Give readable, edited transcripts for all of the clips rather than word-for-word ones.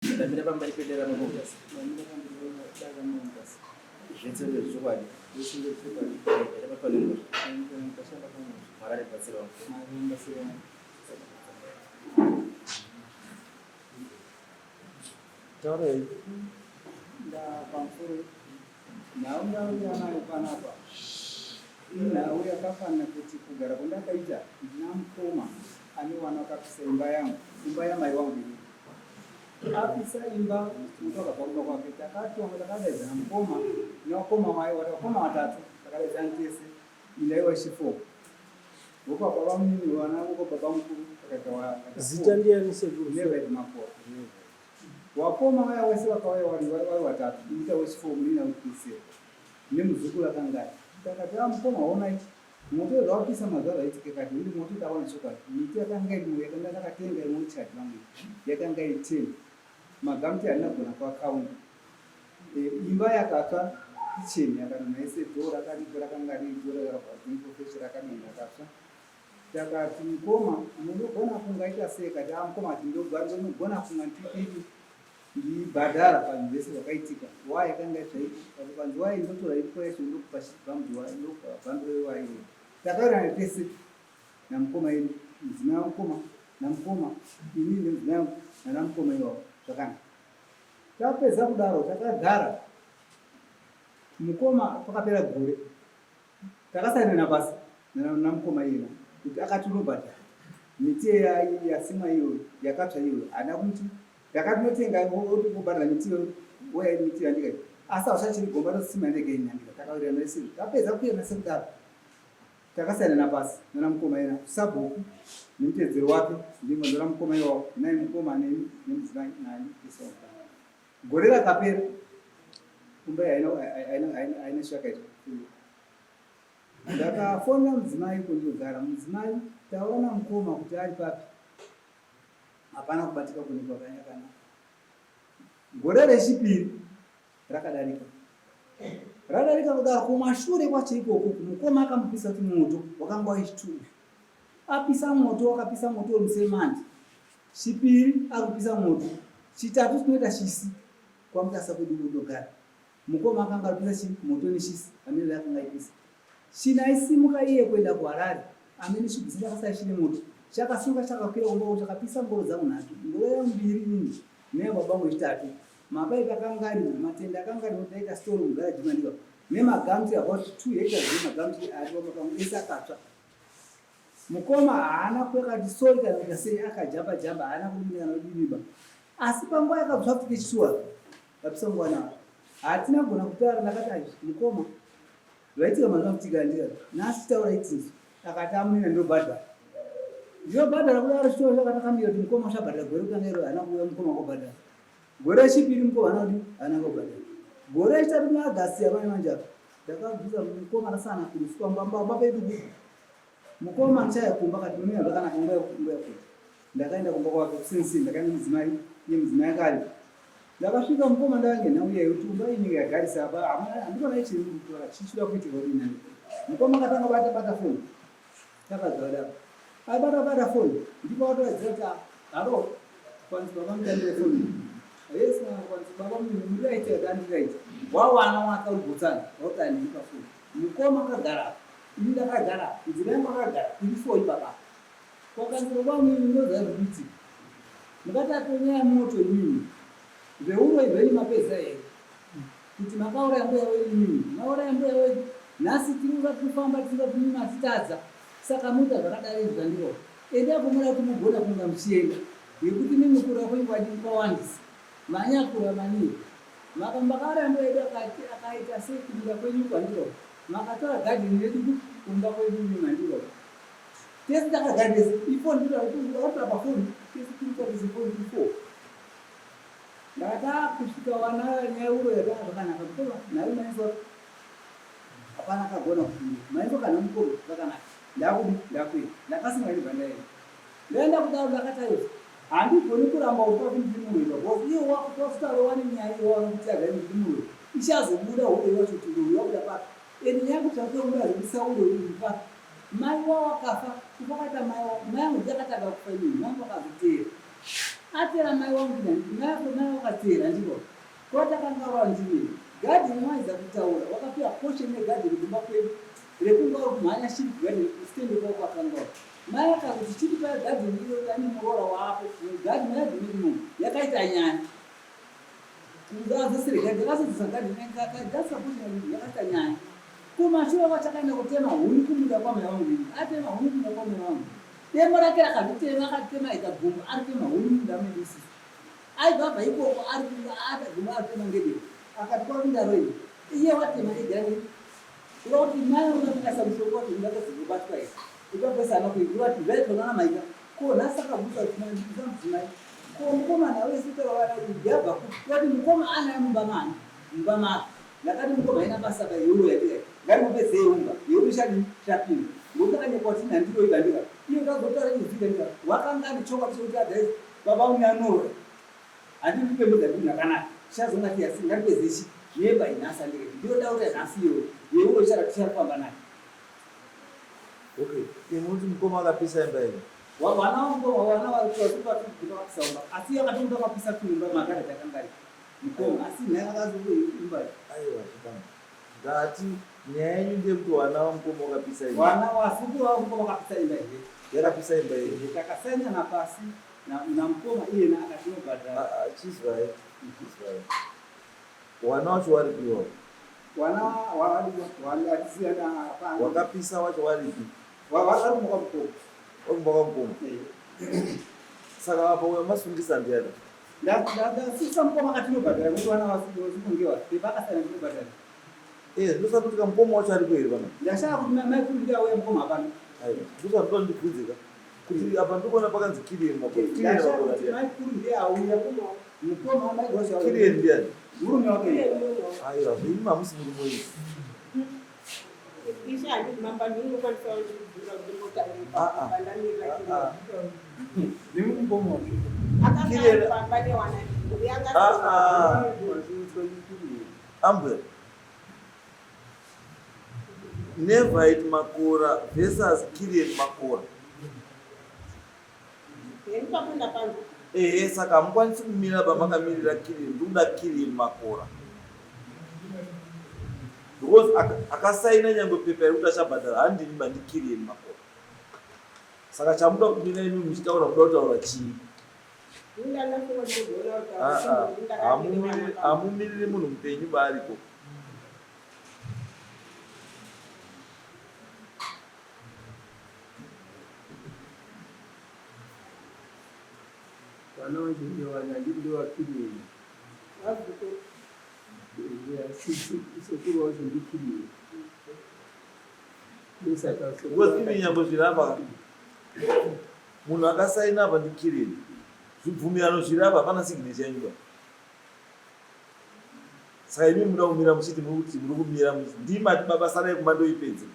Ndamira pamberi pedera mamomutasa. Zvese ndezvechokwadi. Ndakabatwa nemhosva. Mwari andibatsirawo. Taurei. Pamusoro nhau ndauya nayo panapa inhau yakafanira kuti kugara kwandakaita ndina mukoma ane wana wakapisa imba yangu imba yamai wangu inini Apisa imba muti wakabva kumba kwake takatonga takadaidzana mukoma nevakoma waye vakoma watatu takadaidzana tese indaiwa chifo vopa baba munini vana voko baba mukuru takaita zita ndiyani sekuru Never Makore wakoma vaya wese vakauya wari vari watatu ita wechifo munini wechipiri nemuzukuru akangari takati a mukoma honai Moto zvawapisa mazuva zvaitika kati uri moto taona chokwadi miti yakanga irimo yakanga ndakatenga yemochad vangu yakanga iri ten magamti handina kugona kuakaunda e, imba yakatsva kitchen yakadonha yese dhoo rakaripo rakanga riri dhoo rakabva rakadonha rakatsva takati mukoma munogona kungaita sei kati a mukoma ati ndogona kunga ndipidi Ndibhadhara panhu zvese zvakaitika why yakanga zvaitika but panzi why ndotora ipwa yacho ndokupa bhambi wayo ndokupa bhambi wayo iyoyo takawirirana tese namukoma yedu mudzimai wamukoma namukoma ini nemudzimai wangu nanamukoma iwawo zvakanaka tapedza kudaro takagara mukoma pakapera gore Takasainana pasi namukoma iyena kuti akati unobhadhara miti yasimwa iyoyo yakatsva iyoyo haana kuti ndakati notenga obhadhara miti iyoyo oya miti yandika asi hauchachiri gomba rosima ndege inyandika takawirirana isizvo tapedza kuyena sekudaro takasainana pasi nana mukoma iyena sabhuku nemutedzero wake ndimwe ndona mukoma iwawo naye mukoma neni nemudzimai nani tese Gore rakapera kumba haina chakaitwa. Ndakafonera mudzimai kundogara mudzimai taura namukoma kuti ari papi hapana kubatika kune kwakanaka. Gore rechipiri rakadarika radarika kudaro kumashure kwacho ikoko mukoma akamupisa kuti moto wakanga waichitu uyu apisa moto wakapisa moto wemusemandi Chipiri ari kupisa moto. Chitatu chinoita chisi kwaMutasa kwedu kundogara. Mukoma akanga ari kupisa chi moto nechisi amene akanga aipisa. China aisimuka iye kuenda kuHarare amene chigutsa chakasara chine moto. Chakasimuka chakakwira kumba uko chakapisa ngoro dzangu nhatu. Ngoro yangu mbiri inini neyababa vangu yechitatu. Mapaipi akanga arimo, matende akanga arimo ndaita store mugaraji mandiva nemagamutiri about 2 hectares emagamutiri ari pamba pangu ese akatsva. Mukoma haana kuakati sorry kana kuita sei akajamba jamba haana kudini kana kudiniba asi panguva yakabva futi kechisuwa vapisa nguva navo hatina kugona kutaura ndakati aizvi mukoma zvaitika mazuva kutika ndika nhasi taura itinzwi akati amunina ndinobhadhara ndinobhadhara kudaro chitoro chakatakamira kuti mukoma uchabhadhara gore kutanga iro haana kuuya mukoma kobhadhara gore rechipiri mukoma haana kudi haana kobhadhara gore rechitatu maagasti amai manje apa ndakabvunza mukoma rasana kurufu pamba pedu Mukoma ndichaya kumba kati mumira zvakanaka nguva nguva yekuti ndakaenda kumba kwake kusinsini ndakaenda mudzimai iye mudzimai akari ndakasvika mukoma ndavange nhau iyayo kuti umba inenge yagarisa apa handikona ichiri kutora chichida kuitika kuti nani mukoma akatanga bata bata foni takagara daro aibata bata foni ndipo watoedzera kuti halo kwanzi baba mutambire foni yes kwanzi baba muraite andiraite wawana waka uri botsana wauti andipa foni Mukoma akagara apa, ini ndakagara apa, mudzimai wangu akagara, tiri four ipapa. Kwakanzi baba vangu imi munoziva zviri kuitika. Mukati atonyaya moto imimi. Zveuroyi hwenyu mapedza here? Kuti makauraya mbuya wenyu imimi. Mauraya mbuya wenyu. Nhasi tiri kuda kufamba tiri kuti mimi matitadza. Saka muita zvakadai izvi zvandiro. Endai kumuda kuti mugona kunga muchienda. Nekuti mimi kurwa kwenyu kwadini kwawandisa. Manyakura maningi. Makambakauraya mbuya yedu akati akaita sei kumunda kwenyu uko handiro makatora garden redu kumba kwedu imi handiro tese takagara tese ifoni ndiro pafoni tese tiri tese foni ifo ndakati kusvika wana nyaya uro yatanga zvakanaka mukoma nhai maiso hapana akagona kupinda maiso kana mukoma zvakanaka ndakudi ndakuenda ndakasimwa ndibva ndaenda Ndaenda kudaro ndakati aiwa handigoni kuramba uri papi ndiri muroyi because iye wakutotaura wani nyaya iwe wanokuti aga ndiri muroyi ichazobuda uroyi wacho kuti uroyi wabuda papi and nyaya yekuti zvakutobuda zvekubudisa uroyi uri papi mai wao wakafa kufa kwaita mai wao mai angu ndiye akatanga kufa inini mai angu akazoteera. Atera mai wangu mai wakatera ndiko kwatakangarwa ndimi gadheni waiza kutaura wakapiwa portion yegadheni kumba kwedu rekunga uri kumhanya shiri kugadheni kustendi kwako kwakangaura mai akakuti chiri pagadheni iro dani muroora waapo gadheni yadheni imomo yakaita nyaya yakaita nyaya kumashure kwachakaenda kutema huni kumunda kwamai wangu ini atema huni kumunda kwamai wangu demo rake rakazvitema akatema ika gumbo ari tema huni munda medu isusu aibva abva ikoko ari ata gumbo ari tema ngedemo akati kwakundaro ini iye watema ega kuda kuti mai unakasa musoro wati ndakazobatwa here ipapo sana kuigura kuti zvaitona namaika ko nhasi akabvunza kuti mudzimai ko mukomana wese yabva kuti mukoma anaye mumba mani mumba make ndakati mukoma haina basa ba yeuro yatira ngarimupedzei umba yeuro ishadini shapinda ngokuti akanyepa kuti nhandiro ibandika iyo ndazotaura izika ndika wakanga ane chokwadi chekuti adai baba une anorora handii kupembedza ndini akanaka tichazongati yasi ngatipedze chi yemba inhasi andikati ndiyo daura yanhasi iyoyo yeuro ichara ticharafamba nayo. Okay, imi kuti mukoma akapisa imba yenyu? Vana vamukoma vana vakapisa umba asi akatomba akapisa kuimba magara takangari mukoma asi naye akazoimba. Aiwa chibambo. Ndati nyaya yenyu ndeyekuti vana vamukoma wakapisa imba. Vana vasukuru vamukoma vakapisa imba here? Yakapisa imba yenyu. Takasainana pasi namukoma iyena akatinobhadhara. Chizwai, chizwai. Wana wacho waripi iwawo? Wana watisiyana hapana. Wakapisa wacho waripi? Vari kumba kwamukoma. Vari kumba kwamukoma. Saka apa uyo masungisa ndiani? Ndasisa mukoma akatinobhadhara kuti wana vasukungewa pepakasana ndinobhadhara. Ndosati kuti kamukoma wacho aripo here pana? Ndashaya kuti mai kuru ndiye auya mukoma hapana. Aiwa, ndosati ndoda ndibvunze ka. Kuti apa ndikuona pakanzi Kirian Makore. Kirian Ndashaya Makore kuti ndiani? mai kuru ndiye auya mukoma mai gosha. Kirian ndiani? Murume wake. Aiwa, zvenyu hamusi murume wenyu. Nemukoma wake. Ambwe. Nevite Makora versus Kirian Makora. Ehe, saka hamukwanisi kumira pamakamirira Kirian, ndikuda Kirian Makora. Because akasaina nyangwe pepa yekuti achabhadhara handini ba ndiKirian Makora. Saka chamuda kumira imi muchitaura muda kutaura chii? Hamumiriri munhu mupenyu baariko. Vana vacho ndewana ndewakirieni. Sekuru wacho ndikirieni. Ndosaka Because imi nyambo zviri apa munhu akasaina apa ndiKirian. Zvibvumirano zviri apa hapana signature yenyu ba. Saka imi muda kumira muchiti muri kuti muri kumira muchiti ndimati baba sarai kumba ndoipedze.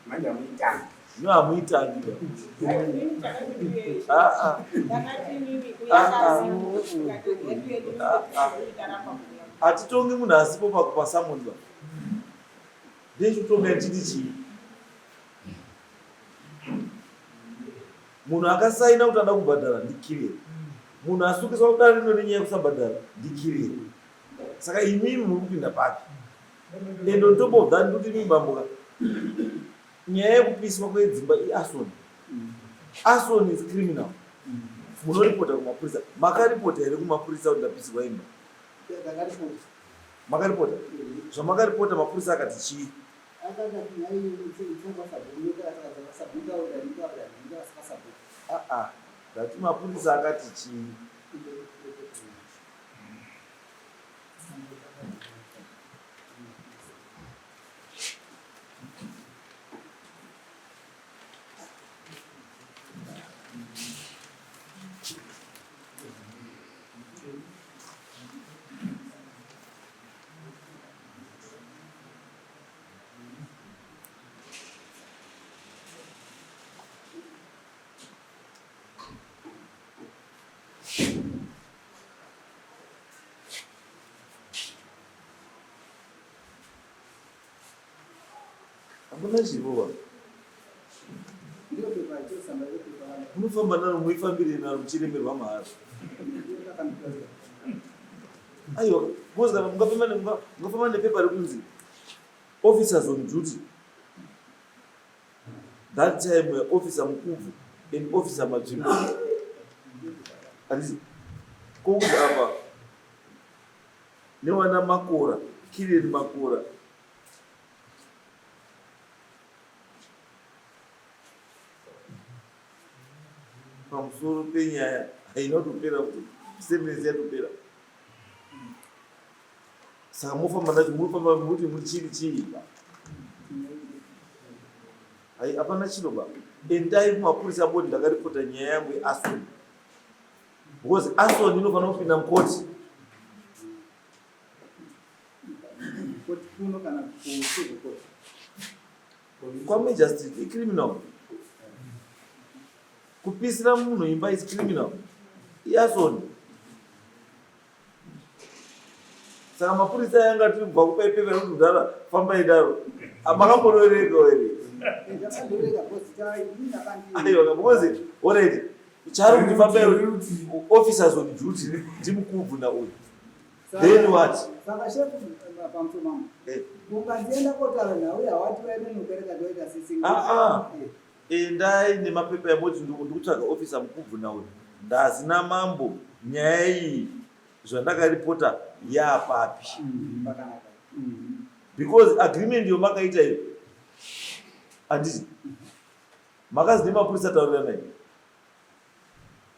Manje hamuitangi. Zvino hamuitangi ba. Hatitongi munhu asipo pakupa summon ba. Ndechitonga chiti chii? Munhu akasaina kuti ada kubhadhara ndiKirian. Munhu asukiswa kudare rino nenyaya yekusabhadhara ndiKirian. Saka imimi muri kupinda papi? And on top of that ndikuti imimi bamboka nyaya yekupiswa kwedzimba iarson. Arson is criminal. Munoripota kumapurisa. Makaripota here kumapurisa kuti ndapisirwa imba? Makaripota? Zvamakaripota mapurisa akati chii? Ndati mapurisa akati chii? Hakuna chiripo ba. Munofamba naro muifambire naro muchiremerwa mahara. Aiwa, because kana mungafamba nepepa rekunzi officers on duty that time were officer Mukubvu and officer Madzvimbo. Handiti kokuti apa newana Makora, Kilian Makora pamusoro penyaya haina kutopera kuti sentence yatopera saka mofamba nacho murikufamba muti muchiri chii hai hapana chiro ba endai kumapurisa bodi ndakaripota nyaya yangu yeason because ason inofanira kupinda mukoti kuno kana kucivil court kwamajor street icriminal kupisira munhu imba is criminal iasoni saka mapurisa ayanga tiri kubva kupai pepa rekuti kudhara fambai daro makambonoerengawo here aiwa because already chari kuti fambai officers on duty ndimukubvuna uyu Then what? Saka shefu pamusoro mambo. Eh. Ukazienda kotaura nhau yawati vainonokereka toita sisi. Ah ah. Eh. Endai nemapepa emoti ndikutsvaga officer mukubvuna uyu. Ndazi namambo nyaya iyi zvandakaripota yapapi. Because agreement yomakaita iyo. Handiti. Makazi nemapurisa tauriranai.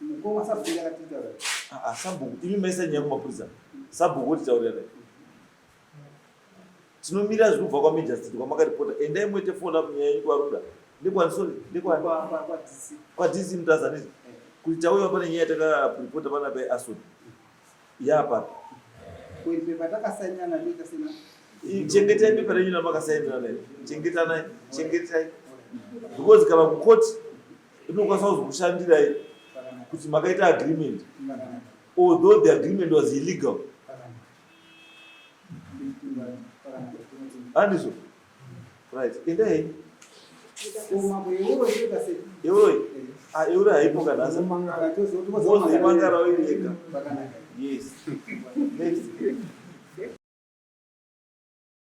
Mukoma sabhuku yakatitaura. Ah, ah sabhuku imi maisa nyaya kumapurisa. Sabhuku otitaurira dai. Tinomira zviri kubva kwa Major Street kwamakaripota. Endai muite follow up nyaya yenyu kwaRuda. Nekwani sorry, nekwani? Kwa kwa kwa DC. Kwa DC Mutasa ndizvo. Eh. Kuti tauya pane nyaya yatakaripota panapa yeAston. Yapapi? Kuiri pepa takasainirana toita sena. Chengetai pepa renyu ramakasainirana iri. Chengetanai, chengetai. Because kana kucourt inokwanisa kuzokushandirai kuti makaita agreement although the agreement was illegal. Handizvo? Right. Endai henyu. Euro ah, euro haipo kana asa. Mozoimangara iri yega. Yes. Next.